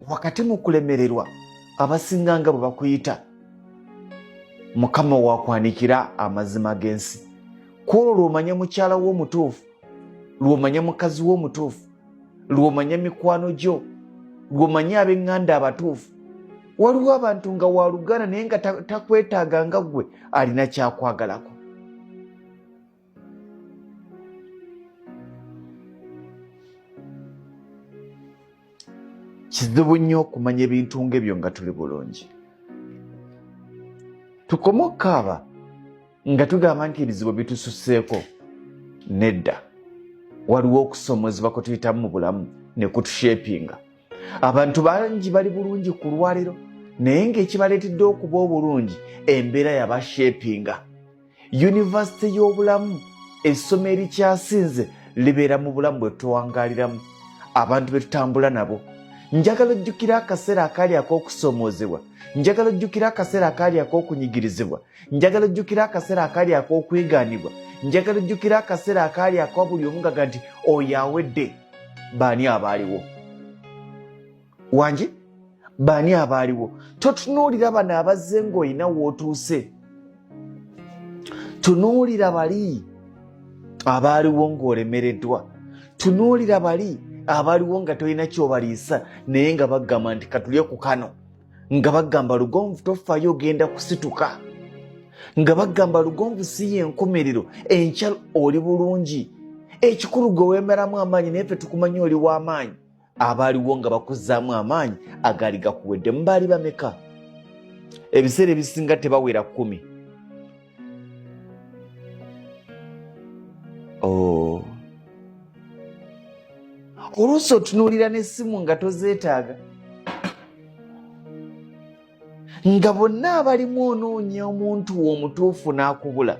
Wakati mu kulemererwa, abasinga nga bwe bakuyita, Mukama wakwanikira amazima g'ensi. Kwolwo lw'omanya mukyala wo omutuufu, lw'omanya mukazi wo omutuufu, lw'omanya mikwano gyo, lw'omanya ab'eŋŋanda abatuufu. Waliwo abantu nga waluganda naye nga takwetaaga nga ggwe alina kyakwagalako. Kizibu nnyo okumanya ebintu ng'ebyo nga tuli bulungi. Tukome okukaaba nga tugamba nti ebizibu bitususseeko. Nedda, waliwo okusoomozebwa kwe tuyitamu mu bulamu ne kutushepinga. Abantu bangi bali bulungi ku lwaliro, naye ng'ekibaleetedde okuba obulungi embeera yabashepinga. Yunivasite y'obulamu, essomo erikyasinze libeera mu bulamu bwe tuwangaaliramu, abantu be tutambula nabo. Njagala ojjukira akaseera akaali ak'okusoomoozebwa, njagala ojjukira akaseera akaali ak'okunyigirizibwa, njagala ojjukira akaseera akaali ak'okwegaanibwa, njagala ojjukira akaseera akaali aka buli omu gaga nti oyo awedde. Baani abaaliwo? Wangi, baani abaaliwo? Totunuulira bano abazze ng'olina w'otuuse, tunuulira bali abaaliwo ng'olemereddwa, tunuulira bali abaaliwo nga tolina kyobaliisa naye nga bagamba nti katulye ku kano, nga bagamba Lugonvu tofaayo ogenda kusituka, nga bagamba Lugonvu si yenkomerero, enkya oli bulungi, ekikulu gwe weemeramu amaanyi naye ffe tukumanyi oli w'amaanyi. Abaaliwo nga bakuzzaamu amaanyi agaali gakuweddemu baali bameka? Ebiseera ebisinga tebawera 10. Oh. Oluusi otunuulira n'essimu nga tozeetaaga, nga bonna abalimu onoonya omuntu wo omutuufu n'akubula.